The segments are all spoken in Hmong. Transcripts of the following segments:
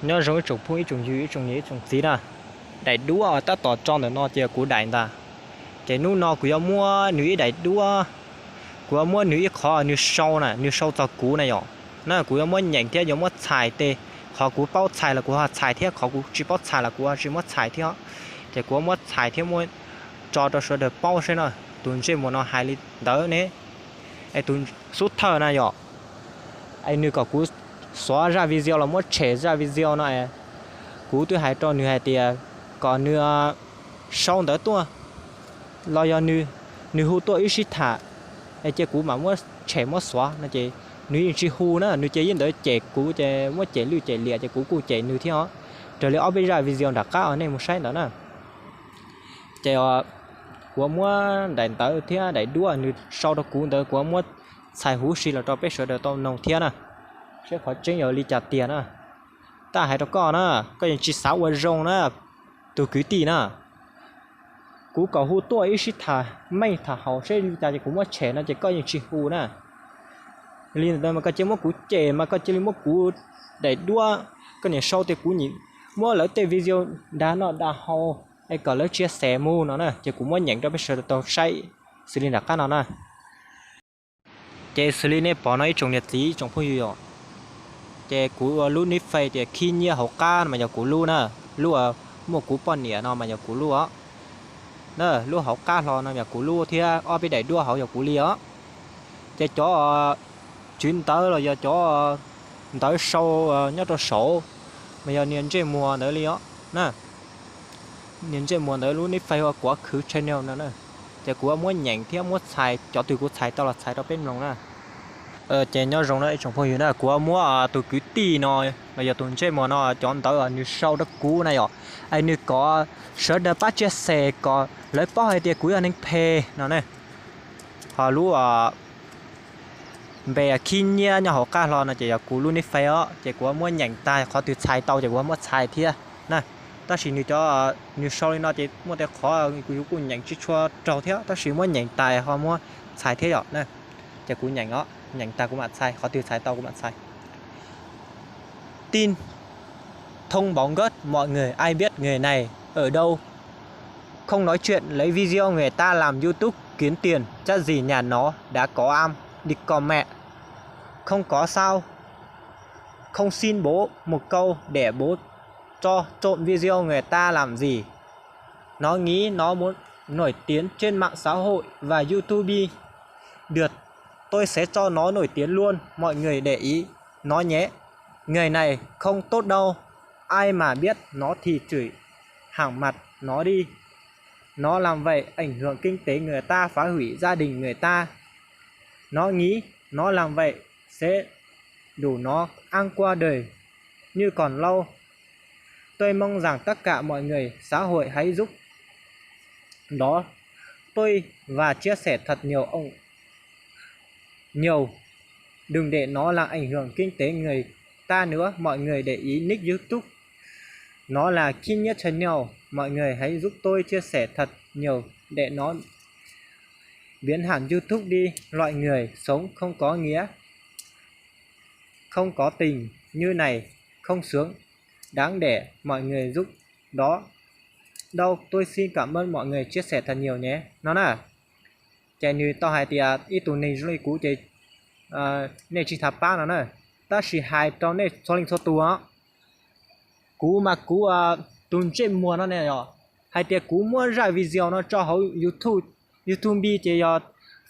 Nyob zoo ib tsoom phooj ib tsoom ywg ib tsoom niam ib tsoom txiv na. Daim duab tab tom tso ntawm no ces kuv daim ntag. Ces hnub no kuv yuav muab nws ib daim duab, kuv yuav muab nws ib qho nws sau na, nws sau txog kuv na yom. Na kuv yuav muab nyeem thiab yuav muab txhais tes, qhov kuv paub txhais los kuv ho txhais thiab, qhov kuv tsis paub txhais los kuv ho tsis muab txhais thiab. Ces kuv yuav muab txhais thiab muab tso rau sawv daws paub seb na, tus ntsej muag no hais li ntawd ne, es tus xub thawj na yom, es nws kom kuv xuav zaj video los muab tshem zaj video no es kuv twb hais rau nws hais tias kom nws sau ntawv tuaj los yog nws hu tuaj wb sib tham, es cia kuv mam muab tshem muab xuav no ces nws yeej tsis hu na, nws ces yeej ntawd cem kuv ces muab cem lwj cem liam ces kuv kuj cem nws thiab os. Raws li ob peb zaj video nram qab uas nej mus saib ntawd na. Ces kuv muab daim ntawv thiab daim duab nws sau rau kuv ntawd kuv muab txhais huv si los rau peb sawv daws tau noog thiab na, seb qhov tseeb yog li cas tiag na. Tab hais rau koj na, koj yeej tsis xav ua zoo na, tus kwv tij na. Kuv kom hu tuaj wb sib tham meej tham haum seb li cas ces kuv muab tshem no ces koj yeej tsis hu na. Li ntawd mas koj cia muab kuv cem mas koj cia li muab kuv daim duab, koj niam sau tias kuv nyiam muab lawv tej video dag noj dag haus es kom lawv tsia xes mus no na, ces kuv muab nyeem rau peb sawv daws tau saib xws li nram qab no na. Ces xws li nej pom no ib tsoom niam txiv ib tsoom phooj ywg os, ces kuv ua lub nick Face tias Khib Nyiab Hauv Qab mas yog kuv lub na, lub muaj kuv poj niam no mas yog kuv lub os. Na lub hauv qab hlo no yog kuv lub thiab ob peb daim duab hauv yog kuv li os. Ces cov tswv ntawv los yog cov ntawv sau nyob rau saud mas yog niag ntsej muag ntawd li os na. Niag ntsej muag ntawd lub nick Face ua Kuav Khwv Channel no na. Ces kuv muab nyeem thiab muab txhais cov twg kuv txhais tau los txhais rau peb mloog na. Ces nyob zoo na ib tsoom phooj ywg na, kuv muab tus kwv tij no los yog tus ntsej muag no cov ntawv nws sau rau kuv na yom, es nws kom sawv daws pab tsia xes kom lawv paub hais tias kuv yog neeg phem no ne. Ho lub npe Khib Nyiab nyob hauv qab hlo no ces yog kuv lub nick Face os, ces kuv muab nyeem tag qhov twg txhais tau ces kuv muab txhais thiab na. Tab sis nws cov nws sau li no ces muaj tej qhov kuv yuav kuj nyeem tsis tshua raug thiab, tab sis muab nyeem tas ho muab txhais thiab yom na. Ces kuv nyeem os, nyeem tas kuv mam txhais, qhov twg txhais tau kuv mam txhais. Tin thông báo gấp, mọi người ai biết người này ở đâu. Không nói chuyện, lấy video người ta làm YouTube kiếm tiền, chắc gì nhà nó đã có ăn đi con mẹ. Không có sao, không xin bố một câu để bố cho trộm video người ta làm gì. Nó nghĩ nó muốn nổi tiếng trên mạng xã hội và YouTube được, tôi sẽ cho nó nổi tiếng luôn, mọi người để ý nó nhé. Người này không tốt đâu, ai mà biết nó thì chửi thẳng mặt nó đi. Nó làm vậy ảnh hưởng kinh tế người ta, phá hủy gia đình người ta. Nó nghĩ nó làm vậy sẽ đủ nó ăn qua đời như còn lâu. Tôi mong rằng tất cả mọi người, xã hội hãy giúp đó tôi và chia sẻ thật nhiều ông nhiều. Đừng để nó làm ảnh hưởng kinh tế người ta nữa. Mọi người để ý nick YouTube. Nó là Khib Nyiab Channel. Mọi người hãy giúp tôi chia sẻ thật nhiều để nó biến hẳn YouTube đi. Loại người sống không có nghĩa, không có tình như này, không sướng, đáng để mọi người giúp đó. Đâu, tôi xin cảm ơn mọi người chia sẻ thật nhiều nhé. No na, ces nws tau hais tias ib tug neeg zoo li kuv ces nej tsis txhob pab no na, tab sis hais rau nej txhua leej txhua tus os. Kuv mas kuv tus ntsej muag no ne yom, hais tias kuv muab zaj video no tso hauv YouTube, YouTube ces yog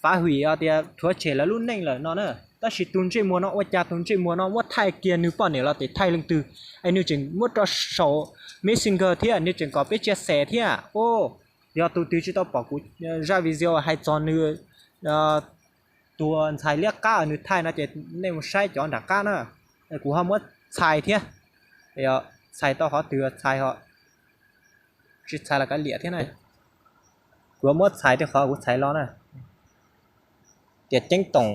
fav hwm tias rhuav tshem lawv lub neej lawm no na. Tab sis tus ntsej muag no ua cas tus ntsej muag no muab thaij kiag nws poj niam los tes thaij leej twg, es nws tseem muab rau saum Messenger thiab nws tseem kom peb tsia xes thiab. Yog tus twg tsis tau pom kuv zaj video hais txog nws tus ntxhais liab qab nws thaij no ces nej mus saib cov nram qab na. Kuv ho muab txhais thiab, txhais tau qhov twg txhais ho, tsis txhais los kav liam thiab na. Kuv muab txhais tej qhov kuv txhais los na. Tias ceeb toom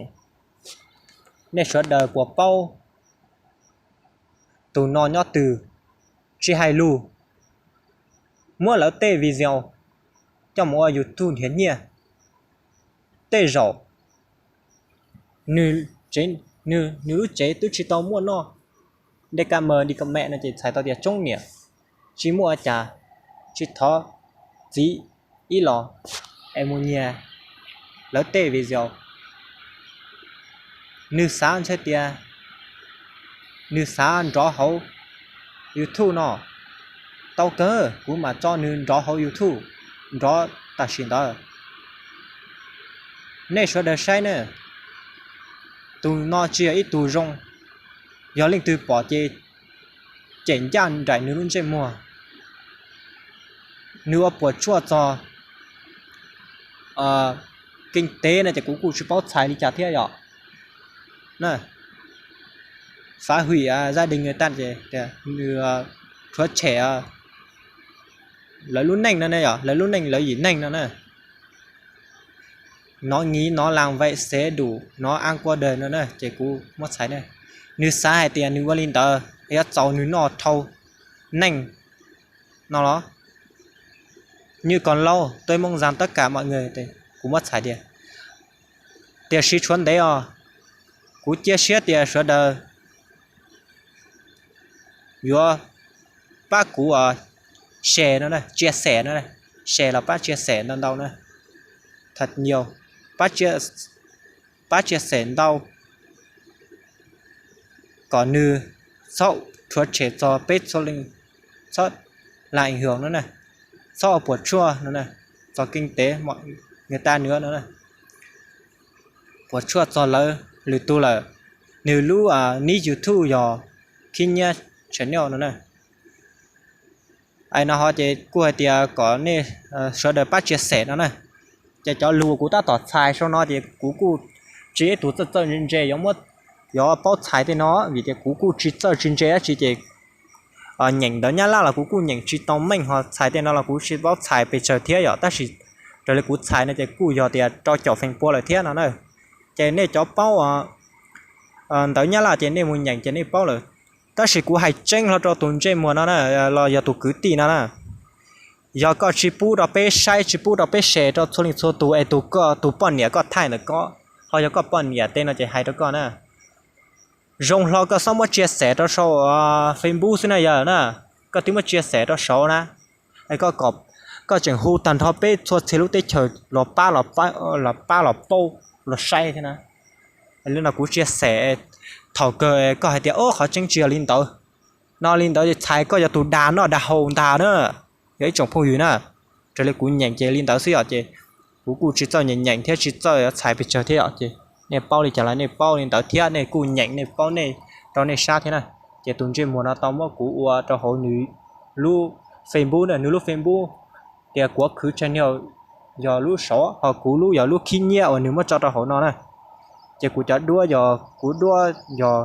nej sawv daws puas paub tus no nyob twg? Tsis hais lus, muab lawv tej video coj mus ua YouTube nrhiav nyiaj. Tej zaum nws lub tsev twb tsis tau muaj noj, Dej kab mawg di kom mem no ces txhais tau tias tsoob niam, tsis muaj ua cas, tsis thov txiv ib los es mus nyiag lawv tej video. Nws xav ntshe tias nws xav nrov hauv YouTube no tau kawg, kuv mam tso nws nrov hauv YouTube nrov tam sim ntawd. Nej sawv daws saib na, tus no tsis yog ib tug zoo, yog leej twg pom ces cem ncaj nraim nws lub ntsej muag. Nws ua puas tsuaj txog keej teb no ces kuv kuj tsis paub txhais li cas thiab yom. Phá hủy gia đình người ta ces nws rhuav tshem lawv lub neej no ne, yog lawv lub neej lawv yim neeg no na. Nói nghĩ nó làm vậy sẽ đủ nó ăn qua đời no na, ces kuv muab txhais na. Nws xav hais tias nws ua li ntawd yuav txaus nws noj dhau neej no los? Như còn lâu, tôi mong rằng tất cả mọi người, kuv muab txhais tias, tiam sis tshuav ntev os, kuv cia siab tias sawv daws yuav pab kuv share no, chia sẻ no, share los pab chia sẻ ntau ntau na, thật nhiều, pab chia sẻ ntau, kom nws txhob rhuav tshem txog peb txhua leej, txhob làm ảnh hưởng no na, txhob ua puas tsuaj no na, txog kinh tế người ta nữa no na, puas tsuaj txog lawv lwm tus lawm. Nws lub nick YouTube yog Khib Nyiab Channel no na. Es no ho ces kuj hais tias kom nej sawv daws pab chia sẻ no na. Ces cov lus kuv tab tom txhais sau no ces kuv kuj tsis yog ib tug txawj txawj ntse ntse yuav paub txhais tej no, vim tias kuv kuj tsis txawj tsis ntse dab tsi ces nyeem ntawv Nyab Laj los kuv kuj nyeem tsis tau meej, ho txhais tej no los kuv tsis paub txhais pes tsawg thiab yom, tab sis raws li kuv txhais no ces kuj yog tias rau caum feem pua lawm thiab no na. Ces nej cov paub ntawv Nyab Laj ces nej mus nyeem ces nej paub lawm. Tab sis kuv hais tseeb hlo rau tus ntsej muag no na, los yog tus kwv tij no na, yog koj tsis pub rau peb saib, tsis pub rau peb share rau txhua leej txhua tus es tus, tus poj niam koj thaij ntawm koj, ho yog koj poj niam tej no ces hais rau koj na, zoo hlo koj txhob muab chia sẻ rau saum Facebook xwb na yog na, koj twb muab chia sẻ rau saud na, koj tseem hu tag nrho peb txhua txhia lub teb chaws los pab, los pab los paub los saib thiab na. Li no kuv chia sẻ, thaum kawg koj hais tias o qhov tseeb tsis yog li ntawd, no li ntawd txhais koj yog tus dag noj dag haus ntag na, yog ib tsoom phooj ywg na. Raws li kuv nyeem ces li ntawd xwb yom, ces kuv kuj tsis txawj nyeem nyeem thiab tsis txawj txhais pes tsawg thiab yom, ces nej paub li cas los nej paub li ntawd thiab nej kuj nyeem nej paub nej rau nej sab thiab na. Ces tus ntsej muag no tau muab kuv ua rau hauv nws lub Facebook na, nws lub Facebook tias Kuav Khwv Channel yog lub saud, ho kuv lub yog lub Khib Nyiab uas nws muab tso rau hauv no na. Ces kuv cov duab yog, kuv duab yog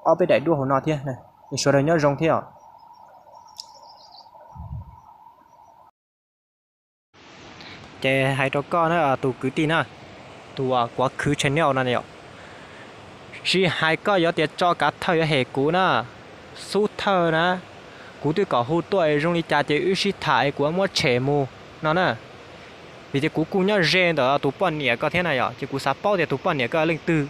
ob peb daim duab hauv no thiab, sawv daws nyob zoo thiab os. Ces hais rau koj na tus kwv tij na, tus Kuav Khwv Channel no yom, tsis hais koj yuav tias tso kav thawj yuav hem kuv na, xub thawj na, kuv twb kom hu tuaj es zoo li cas ces wb sib tham es kuv muab tshem mus no na. Vim tias kuv kuj nyob ze ntawm tus poj niam koj thiab na yom, ces kuv xav paub tias tus poj niam koj leej twg.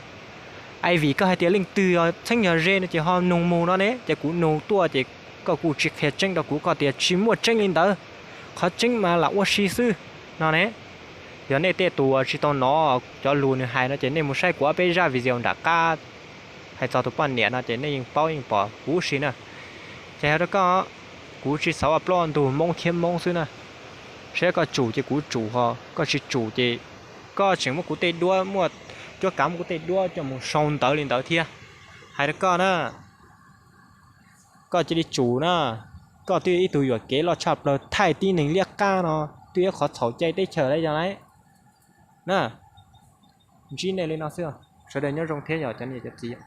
Ai vim koj hais tias leej twg txheeb yog ze no ces ho nug mus no ne, ces kuv nug tuaj ces koj kuj tsis qhia tseeb rau kuv, koj tias tsis muaj tseeb li ntawd, qhov tseeb mas lam ua si xwb no ne. Yog nej tej tus tsis tau hnov cov lus nws hais no ces nej mus saib kuv ob peb zaj video nram qab hais txog tus poj niam no ces nej yeej paub yeej pom huv si na. Ces hais rau koj, kuv tsis xav ua plaub ntug Hmoob thiab Hmoob xwb na. Saib koj tsum ces kuv tsum, ho koj tsis tsum ces koj tseem muab kuv tej duab, muab cuab kav muab kuv tej duab coj mus sau ntawv li ntawd thiab. Hais rau koj na, koj cia li tsum na. Koj twb yog ib tug yuam kev loj tshaj plaws thaij tib neeg liab qab no, twb yog qhov txhaum cai teb chaws lawm yog lawm na. Ntsib nej li no xwb, sawv daws nyob zoo thiab yog cov niam cov txiv.